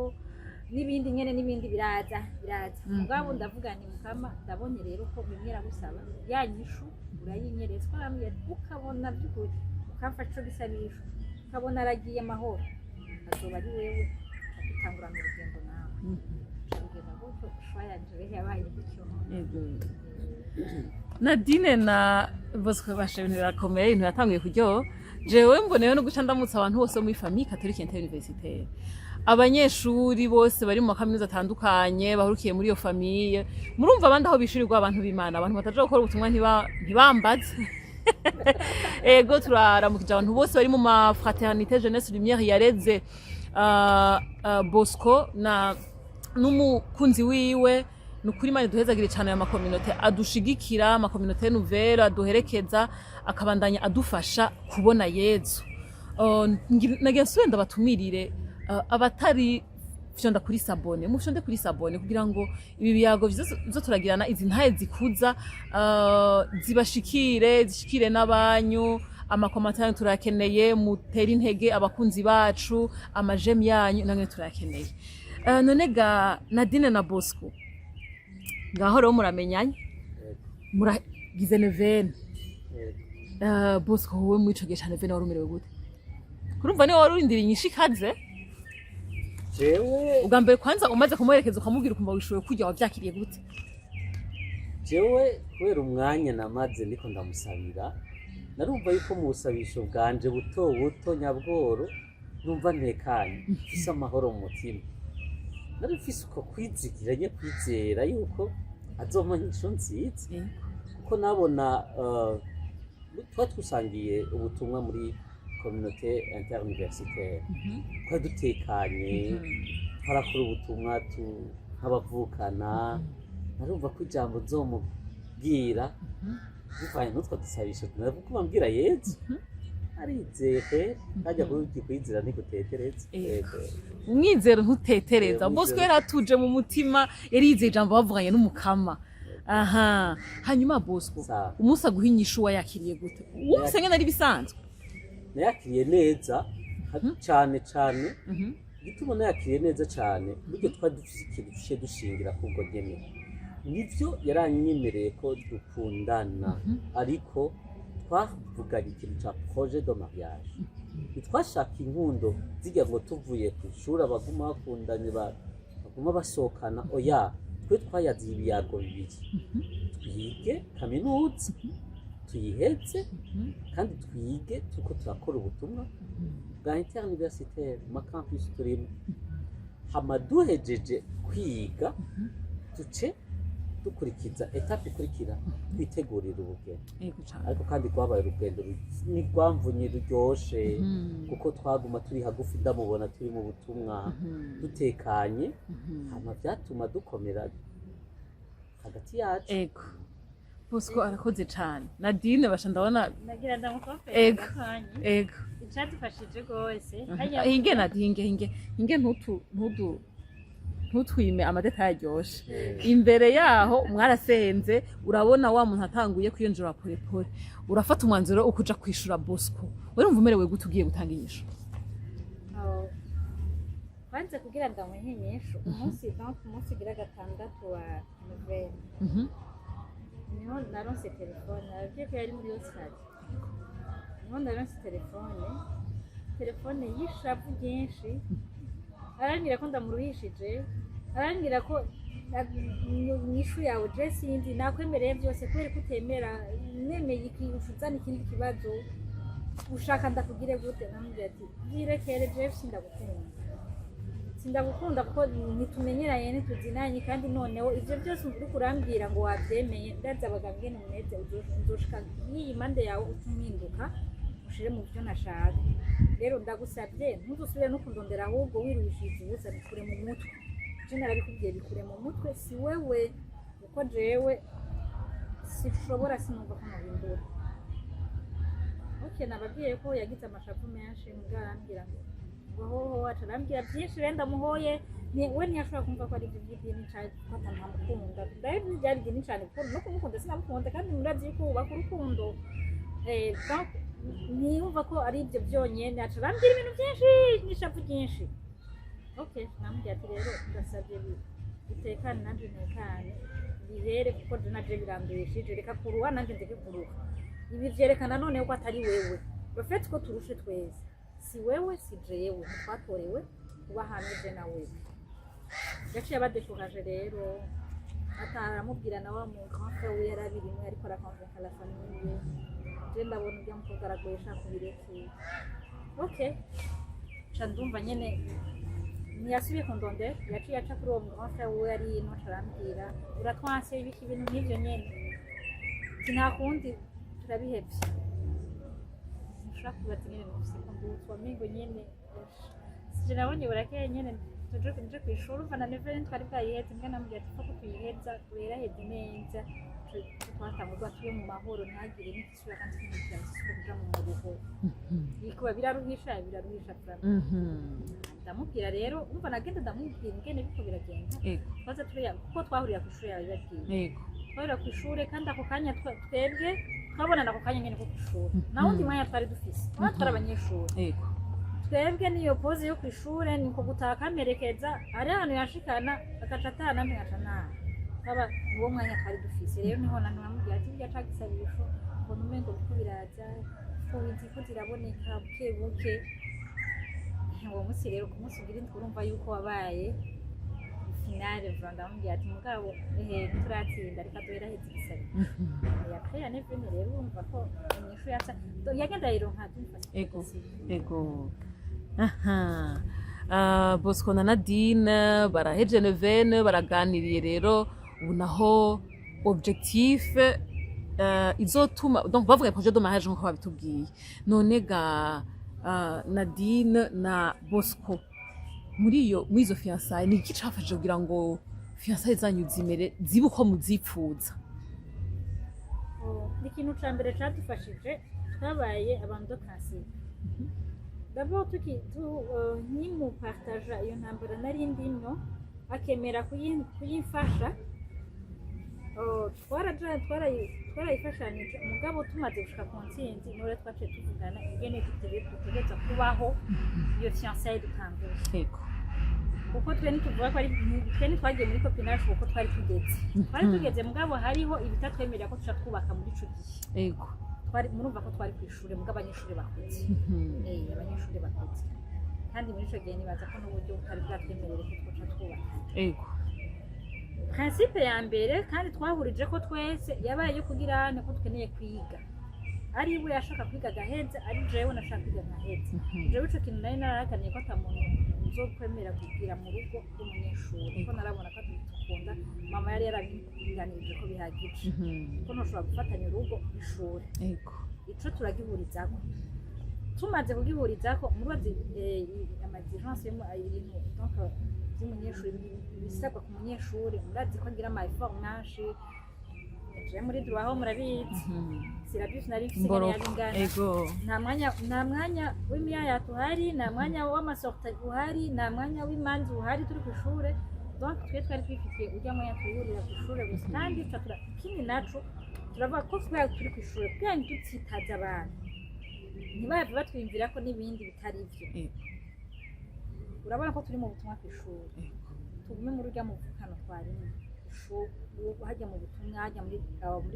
[SPEAKER 3] n'ibindi nyene, n'ibindi biraza biraza. Mugabo ndavuga nti: "Mukama, ndabonye rero ko bimwe iragusaba ya nyishu urayinyereza." Ko arambwira ati: "Ukabona by'ukuri ukamfasha ico gisabisho, ukabona aragiye amahoro, azoba ari wewe akitangurana urugendo nawe." Urugendo gutyo, choix yanje rero yabaye gutyo.
[SPEAKER 2] Nadine na Bosco, basha, ibintu birakomeye, ibintu biratanguye kuryoha. Jewe mboneyeho no guca ndamutsa abantu bose bo muri famille catholique interuniversitaire, abanyeshuri bose bari mu makaminuza atandukanye bahurukiye muri iyo famille. Murumva abandi aho bishurirwa, abantu b'Imana, abantu bataja gukora ubutumwa ntibambaze. Ego, turaramukije abantu bose bari mu ma fraternité Jeunesse Lumière yareze Bosco na n'umukunzi wiwe. Ni ukuri, Imana iduhezagire cyane aya ma communautés adushigikira, ama communautés nouvelles aduherekeza, akabandanya adufasha kubona Yezu. Nagira nsubire ndabatumirire, abatari fyonda kuri s'abonner, mufyonde kuri s'abonner kugira ngo ibi biyago vyo turagirana, izi ntaye zikuza, zibashikire, zishikire n'abanyu. Ama commentaires yanyu turayakeneye, mutere intege abakunzi bacu, ama j'aime yanyu namwe turayakeneye. None ga Nadine na Bosco, ngaho rero muramenyanye, muragize neuvaine. Bosco, wowe muri ico gihe ca neuvaine wari umerewe gute? Kurumva niwe wari urindiriye inyishu ikaze.
[SPEAKER 1] Jewe
[SPEAKER 2] Ubwa mbere kwanza umaze kumuherekeza, ukamubwira, ukumva wishoboye kurya, wavyakiriye gute?
[SPEAKER 1] Jewe kubera umwanya namaze ndiko ndamusabira, narumva yuko mu busabisho bwanje buto buto nyabworo numva ntekanye, mfise amahoro mu mutima. Nari mfise uko kwizigira nye, kwizera yuko azompa inyishu nziza, kuko nabona tuba dusangiye ubutumwa muri communauté interuniversitaire, twari dutekanye, twarakora ubutumwa nk'abavukana. Narumva ko ijambo nzomubwira bivanye n'utwo dusabisho, navuga mbwira Yezu arizeye kajya kwizera ntigutetereza.
[SPEAKER 2] Yego. Umwizero ntutetereza.
[SPEAKER 1] Umwizero.
[SPEAKER 2] Bosco yari atuje mu mutima, yari yizeye ijambo bavuganye n'Umukama. Aha hanyuma Bosco,
[SPEAKER 1] Sawa.
[SPEAKER 2] umunsi aguha inyishu wayakiriye gute? Wumvise ngene ari bisanzwe?
[SPEAKER 1] Nayakiriye neza cane cane. Igituma nayakiriye neza cane, buryo twari dufise ikintu duciye dushingira kubwo nyene, nivyo yaranyemereye ko dukundana, ariko twavuganye ikintu ca projet de mariage. Ntitwashaka inkundo zijya ngo tuvuye ku ishuri abaguma bakundanye, baguma basohokana. Oya, twe twayaziye ibiyago bibiri: twige kaminuza tuyiheze, kandi twige turiko turakora ubutumwa bwa interuniversitaire mu ma campus turimo. Hama duhejeje kwiga, duce dukurikiza étape ikurikira, twitegurira ubugeni.
[SPEAKER 2] Yego cane.
[SPEAKER 1] Ariko kandi rwabaye urugendo ntirwamvunye, ruryoshe, kuko twaguma turi hagufi, ndamubona turi mu butumwa, dutekanye. Hama vyatuma dukomera hagati yacu.
[SPEAKER 2] Ego, Bosco arakoze cane. Nadine, basha, ndabona
[SPEAKER 3] Nagira ndamukopere
[SPEAKER 2] Ego.
[SPEAKER 3] gatonyi.
[SPEAKER 2] Ego.
[SPEAKER 3] Icadufashije rwose
[SPEAKER 2] Hinge Nadi, hinge, hinge, hinge, ntutu ntudu ntutwime ama détails aryoshe. Imbere yaho mwarasenze, urabona wa muntu atanguye kwiyonjora polepole, urafata umwanzuro wo kuja kwishura. Bosco, urumva umerewe gute ugiye gutanga inyishu?
[SPEAKER 3] Aho, kwanza kugira ndamuhe inyishu, umunsi, donc umunsi ugira gatandatu wa neuvaine, niho naronse telefone. Nababwiye ko yari muri Australia. Niho naronse telefone y'ishavu ryinshi, arambwira ko ndamuruhishije, arambwira ko inyishu yawe je sindi nakwemereye byose, kubera ko utemera nemeye iki, uzana ikindi kibazo, ushaka ndakugire gute? Namubwira ati: "Byirekere, jewe sindagukunda, sindagukunda, kuko ntitumenyeranye, ntituzinanye, kandi noneho ivyo byose uriko urambwira ngo wavyemeye, ndazi abagabo ingene umeze, uzoshika n'iyi mpande yawe uca umpinduka." Ushire mu byo nashaka. Rero ndagusabye, ntuzusubire no kundondera, ahubwo wiruhishije ubusa. Bikure mu mutwe, je narabikubwiye, bikure mu mutwe, si wewe, kuko jewe sinshobora, sinumva ko nohindura. Okay, nababwiye ko yagize amashavu menshi, mbwa arambwira ngo hoho wacu, arambwira byinshi rero ndamuhoye. We ntiyashobora kumva ko ari ibyo by'idini cyane, ko ntamukunda. Ndabizi byari idini cyane, kuko no kumukunda sinamukunda, kandi murazi yuko wubaka urukundo. Donc, ntiyumva ko ari ibyo byonyine, aca arambwira ibintu byinshi n'ishavu ryinshi. Okay, namubwira ati rero ndasabye bitekane, nanjye ntekane, bihere, kuko je naje biranduhishije. Reka kuruha, nanjye ndeke kuruha. Ibi vyerekana noneho ko atari wewe bafete, ko turushe twese, si wewe si jewe, ntitwatorewe kuba hamwe je na wewe. Yaciye abadécouragé rero, ataramubwira na wa mu grand frère we yari abirimwe, ariko araconvainca la famille: je ndabona ibyo mukobwa aragoye, shaka ubireke. Okay, ca ndumva nyene ntiyasubiye kundondera. Yaciye aca kuri uwo mu grand frère we yari ino, aca arambwira uratwanse, ibiki, ibintu nk'ivyo nyene. Ati nta kundi, turabihevye. Ntushobora kwibaza ingene numvise ko ndutswa, amengo nyene sije nabonye burakeye nyene tuje kw'ishuri. Umva, na neuvaine twari bwayiheze, mbwa namubwira ati ko tuyiheza weraheze neza, twatangurwa tube mu mahoro, ntihagire n'igisura kandi twimukira gisubira kuja mu muruho, bikuba biraruhisha, biraruhisha vraiment. Ndamubwira rero, umva, nagenda ndamubwira ingene biko biragenda. Twaza turiya kuko twahurira kw'ishuri, yawe babwiye. Twahurira kw'ishure, kandi ako kanya twebwe twabonana ako kanya nyene ko kw'ishure, nta wundi mwanya twari dufise, twaba twari abanyeshuri. Twebwe niyo pause yo kw'ishure, niko gutaha akamerekeza, hari ahantu yashikana akaca ataha, namwe nkaca naha, twaba niwo mwanya twari dufise. Rero niho na namubwira ati burya ca gisabisho mbona umengo biriko biraza, ko ko ziraboneka buke buke. Uwo munsi rero, ku munsi ugira indwi, urumva yuko wabaye finale vraiment. Ndamubwira ati mugabo ehe turatsinda, reka duheraheze igisabisho. Et après ya neuvaine rero, urumva ko inyishu yaca yagenda ayironka tumufashe.
[SPEAKER 2] Ego. Aha. Bosco na Nadine baraheje neuvaine, baraganiriye. Rero ubu naho objectif izotuma, donc bavuga projet de mariage nkuko babitubwiye. None ga Nadine na Bosco, muri izo fiançailles, ni iki cafashije kugira ngo fiançailles zanyu zimere zibe uko muzipfuza?
[SPEAKER 3] Ni ikintu ca mbere cadufashije, twabaye abantu de principe d'abord. Tuki tu nkimupartaja iyo ntambara nari ndimwo, akemera kuyimfasha. Twarayifashanije, umugabo tumaze gushika ku ntsinzi, niwe twaciye tuvugana ingene dutegerezwa kubaho iyo fiançailles dutanguye. Kuko twe ntituvuga ko ari twe, ntitwagiye muri copinage kuko twari tugeze, mugabo hariho ibitatwemerera ko tuca twubaka muri ico gihe. Twari, murumva ko twari kw'ishure, mugabo abanyeshuri bakuze. Abanyeshuri bakuze, kandi muri ico gihe nibaza ko n'uburyo butari bwatwemerere ko twoca twubaka. Principe ya mbere kandi twahurije ko twese yabaye yo kugira ko dukeneye kwiga. Ari we yashaka kwiga agaheza, ari jewe nashaka kwiga nkaheza. Jewe ico kintu nari narahaganiye ko ata muntu uzokwemera kugira mu rugo rw'umunyeshuri, kuko narabona ko dukunda. Mama yari yarabinganirije ko bihagije, ko ntushobora gufatanya urugo n'ishuri. Ico turagihurizako. Tumaze kugihurizako, mubazi ama exigences ibintu donc vy'umunyeshuri, ibisabwa ku munyeshuri, murazi ko agira ama effort menshi. Je muri droit ho murabizi, syllabus nari mfise ingene
[SPEAKER 2] Imboroko.
[SPEAKER 3] yaba ingana. Nta mwanya w'imyaya uhari, nta mwanya w'amasorties uhari, nta mwanya w'imanza uhari turi kw'ishure. Donc twe twari twifitiye urya mwanya twihurira kw'ishure gusa. Kandi ikindi naco turavuga ko twari turi kw'ishure kugira ngo dutsitaze abantu, ntibave batwiyumvira ko n'ibindi bitari ivyo. Urabona ko turi mu butumwa kw'ishure, tugume muri urya muvukano twarimo hajya mu butumwa, hajya muri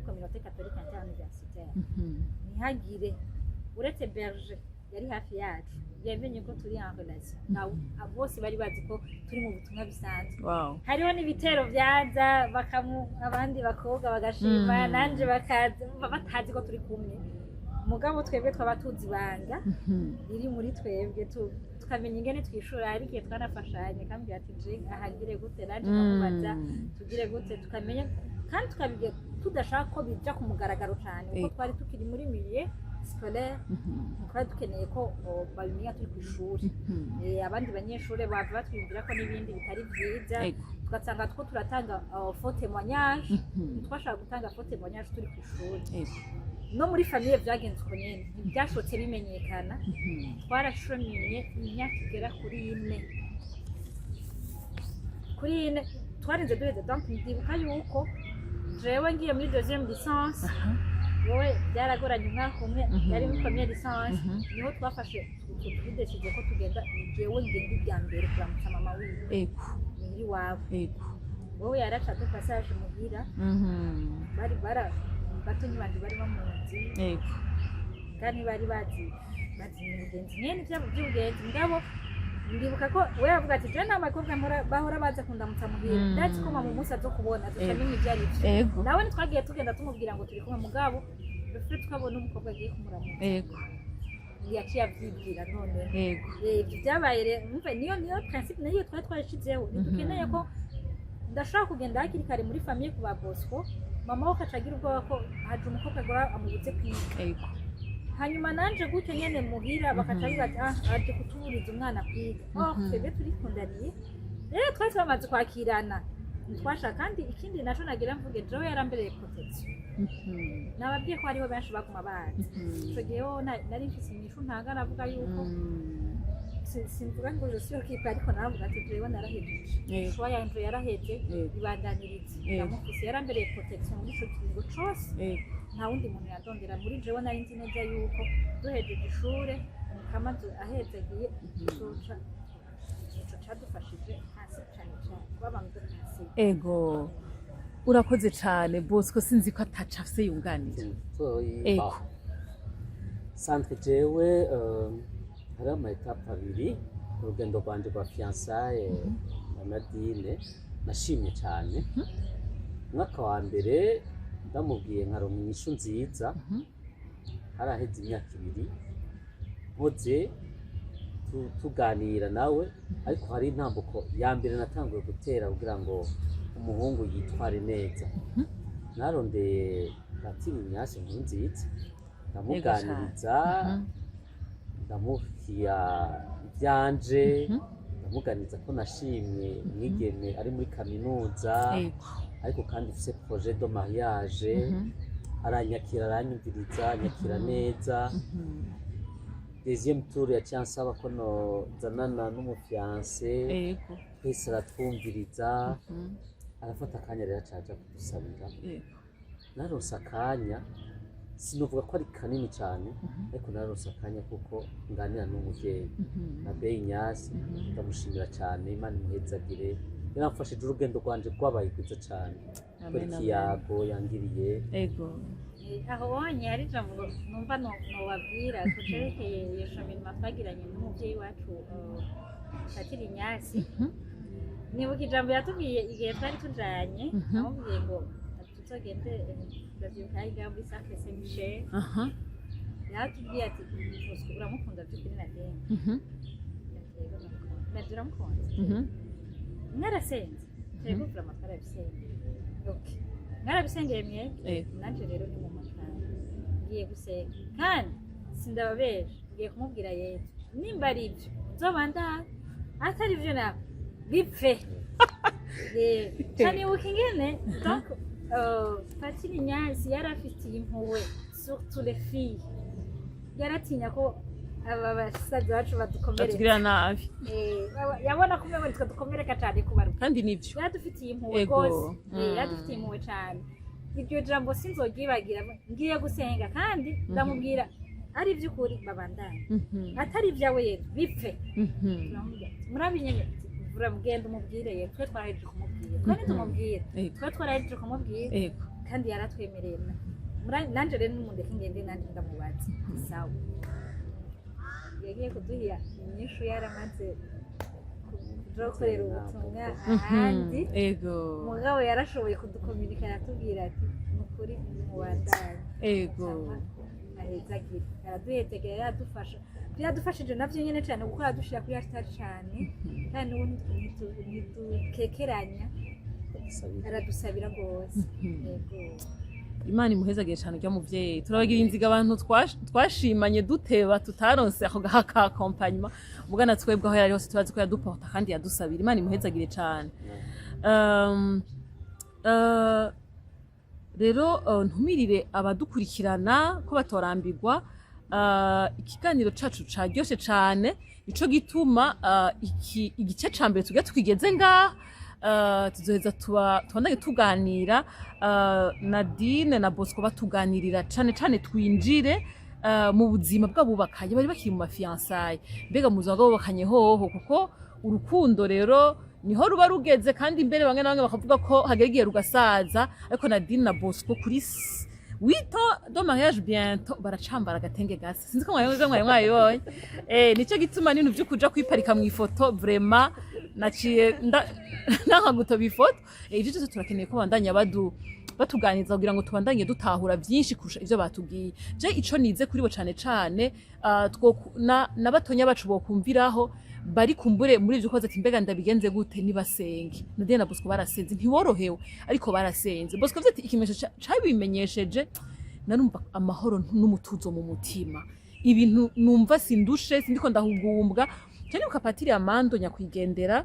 [SPEAKER 3] communauté catholique interuniversitaire. Ntihagire, uretse berger yari hafi yacu yamenye ko turi en relation. Bose bari bazi ko turi mu butumwa bisanzwe. Hariho n'ibitero byaza bakamu, abandi bakobwa bagashima, nanje bakaza batazi ko turi kumwe, mugabo twebwe twaba tuzi ibanga riri muri twebwe, tukamenya ingene twishura. Hari igihe twanafashanya, akambwira ati je ahagire gute, nanje nkamubaza tugire gute, tukamenya kandi tukabiga tudashaka ko bija ku mugaragaro cane, kuko twari tukiri muri milieu. scolaire, twari dukeneye ko babimenya turi ku ishuri. Abandi banyeshuri bava batwiyumvira ko n'ibindi bitari byiza, tugasanga two turatanga faux témoignage. Ntitwashaka gutanga faux témoignage turi ku ishuri. No muri famille vyagenze uko nyene, ntibyashobotse bimenyekana. Twarashomye imyaka igera kuri 4, kuri 4 twarinze duheze. Donc ndibuka yuko jewe ngiye muri deuxième licence, wowe byaragoranye umwaka umwe, yari muri première licence. Niho twafashe tudécidé ko tugenda, jewe ngenda irya mbere kuramutsa mama wiwe muhira iwabo. Wowe yaraca de passage muhira. Bari bara batonyi banje bari bamuzi kandi bari bazi umugenzi nyene ivyabo by'ubugenzi. Mugabo ndibuka ko we yavuga ati: "Je nta bakobwa bahora baza kundamutsa muhira. Ndazi ko mama umunsi azo kubona azoca amenya ivyo ari vyo." Nawe ntitwagiye tugenda tumubwira ngo turi kumwe, mugabo le twabona umukobwa agiye kumuramutsa, yaciye avyibwira none. Ibyo byabaye rero, umva, niyo principe niyo twari twarashizeho. Ntidukeneye ko ndashobora kugenda hakiri kare muri famille ku ba Bosco, mama we akaca agira ubwoba ko haje umukobwa agora amubuze kwiga. Hanyuma nanje gutyo nyene muhira bakaca bibaza ati: "Ah, aje kutuburiza umwana kwiga." Oh, twebwe turikundaniye rero, twari twamaze kwakirana, ntitwashaka. Kandi ikindi naco nagira mvuge, jewe yarambereye protection. Nababwiye ko hariho benshi baguma bazi. Ico gihe ho nari mfise inyishu ntanga, navuga yuko simvuga ngo je suis occupée, ariko naravuga ati: "Jewe narahejeje, choix yanje yaraheze, ibandanirize." Ndamufise, yarambereye protection muri ico kiringo cose. Nta wundi muntu yandondera muri jewe. Nari nzi neza yuko duhejeje ishure, umukama ahezagiye, tuzoca. Ico cadufashije hasi cane cane kuba abantu de principe.
[SPEAKER 2] Ego, urakoze cane Bosco. Sinzi ko ataca afise yunganira. Ego.
[SPEAKER 1] Centre jewe hariho ama étapes abiri urugendo rwanje rwa fiançailles na Nadine. Nashimye cyane umwaka wa mbere ndamubwiye nkaronka inyishu nziza. Haraheze imyaka 2 nkoze tuganira nawe, ariko hari intambuko ya mbere natanguye gutera kugira ngo umuhungu yitware neza. Narondeye Patiri Ignace Nkurunziza, ndamuganiriza, ndamuhiya ibyanje, ndamuganiriza ko nashimye umwigeme ari muri kaminuza, ariko kandi ufise projet de mariage. Aranyakira, aranyumviriza, anyakira neza. Deuxième tour yaciye ansaba ko nozanana n'umufiancé. Twese aratwumviriza, arafata akanya rero acaja kudusabira. Naronse akanya, sinovuga ko ari kanini cyane, ariko naronse akanya kuko nganira n'umuvyeyi na Bey Ignace. Ndamushimira cyane, Imana imuhezagire, yaramfashije, urugendo rwanje rwabaye rwiza cyane kubera
[SPEAKER 2] Amen, amen.
[SPEAKER 1] ikiyago yangiriye.
[SPEAKER 3] Aho wonye hari ijambo numva nobabwira kucerekeye iyo cheminement twagiranye n'umuvyeyi wacu, Patiri Ignace. Nibuka ijambo yatubwiye igihe twari tujanye, amubwiye ngo tuzogende, ndavyibuka yari ngaho muri Centre Saint Michel. Yaratubwiye ati: "Bosco uramukunda vy'ukuri Nadine?" Yego, ndamukunda. Nadine uramukunda? Mwarasenze? Yego, vraiment twarabisengeye. Okay, mwarabisengeye mwebwe?
[SPEAKER 2] Yego.
[SPEAKER 3] Nanje rero ni mu makara ngiye gusenga, kandi sindababesha, ngiye kumubwira Yezu nimba ari ibyo nzobandana, atari ibyo nawe bipfe. Canibuka ingene donc Patiri Ignace yari afitiye impuhwe surtout les filles, yaratinya ko aba basaza bacu badukomeretsa.
[SPEAKER 2] Batugirira nabi.
[SPEAKER 3] Yabona ko umengo nitwe dukomereka cane kubaruka.
[SPEAKER 2] Kandi nivyo.
[SPEAKER 3] Yaradufitiye impuhwe rwose. Yaradufitiye impuhwe cane. Iryo jambo sinzoryibagira: ngiye gusenga kandi ndamubwira ari iby'ukuri babandanye, atari ibyawe Yezu bipfe. Turamubwira ati, murabinyene mugenda umubwire Yezu, twe twarahejeje kumubwira, twe nitumubwira, twe twarahejeje kumubwira. Kandi yaratwemereye. Nanje rero nimundeke ngende nanje ndamubaza. Sawa, yagiye kuduha inyishu yaramaze kuja gukorera ubutumwa ahandi. Mugabo yarashoboye kudukominika, aratubwira ati: "Ni ukuri mubandanye." Ahezagira, araduhezagira, yaradufasha, yaradufashije navyo nyene cane, kuko aradushira kuri hashtag cane, kandi n'ubu ntidukekeranya.
[SPEAKER 1] Badusabira.
[SPEAKER 3] Aradusabira rwose. Yego.
[SPEAKER 2] Imana imuhezagiye cyane urya muvyeyi. Turabagira inziga abantu twashimanye duteba, tutaronse ako gaha ka accompagnement. Mugana twebwe aho yari hose turazi ko yaduporta kandi yadusabira. Imana imuhezagire cyane. Rero ntumirire abadukurikirana ko batorambirwa. Ikiganiro cacu caryoshe cane, nico gituma iki igice ca mbere tugira twigeze ngaha. Tuzoheza tuba tubandanye tuganira, Nadine na Bosco batuganirira cane cane, twinjire mu buzima bw'abubakanye bari bakiri mu ma fiançailles. Mbega mu buzima bw'abubakanye hoho, kuko urukundo rero niho ruba rugeze, kandi imbere bamwe na bamwe bakavuga ko hagera igihe rugasaza. Ariko Nadine na Bosco kuri 8 ans de mariage bientôt baracambara agatenge gasa. Sinzi ko mwari mwabibonye. Nico gituma n'ibintu vyo kuja kwiparika mu ifoto, vraiment naciye nanka gutoba ifoto. Ivyo vyose turakeneye ko bandanya batuganiriza kugira ngo tubandanye dutahura vyinshi kurusha ivyo batubwiye. Je ico nize kuri bo cane cane, na batonya bacu bokumviraho bari kumbure muri ivyo koza ati: "Mbega ndabigenze gute?" Nibasenge. Nadine na Bosco barasenze, ntiworohewe ariko barasenze. Bosco avuze ati: "Ikimenyetso cabimenyesheje, narumva amahoro n'umutuzo mu mutima, ibintu numva sindushe, sindiko ndahugumbwa cyane." Patiri Amando nyakwigendera,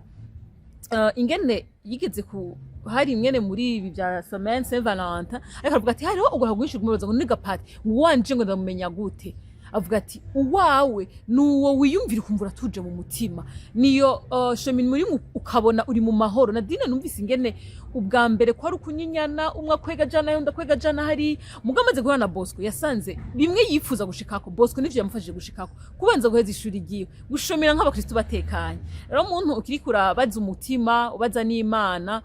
[SPEAKER 2] ingene yigeze ku hari ingene muri ibi bya semaine Saint Valentin, ariko avuga ati hariho ubwo rwinshi rw'umubaza ngo niga pati wanje ngo ndamumenya gute? Avuga ati: "Uwawe ni uwo wiyumvira ukumva uratuje mu mutima, niyo chemin muri ukabona uri mu mahoro." Nadine numvise ingene ubwa mbere ko ari ukunyinyana, umwe akwega jana, undi akwega jana, hari mugo amaze guhura na Bosco yasanze bimwe yifuza gushikako, Bosco nivyo yamufashije gushikako: kubanza guheza ishuri ryiwe, gushomera nk'abakristo batekanye. Rero umuntu ukiri kurabaza umutima, ubaza n'Imana,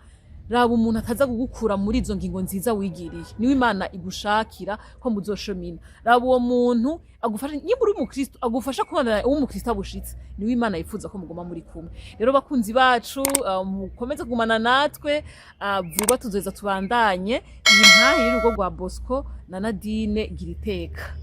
[SPEAKER 2] raba umuntu ataza kugukura muri izo ngingo nziza wigiriye, niwe Imana igushakira ko muzoshomina. Raba uwo muntu agufasha, niba uri umukristo agufasha kubana uw'umukristo abushitse, niwe Imana yifuza ko muguma muri kumwe. Rero bakunzi bacu, mukomeze kugumana natwe. Vuba tuzoza tubandanye iyi ntahe y'urugo rwa Bosco na Nadine. Gira iteka.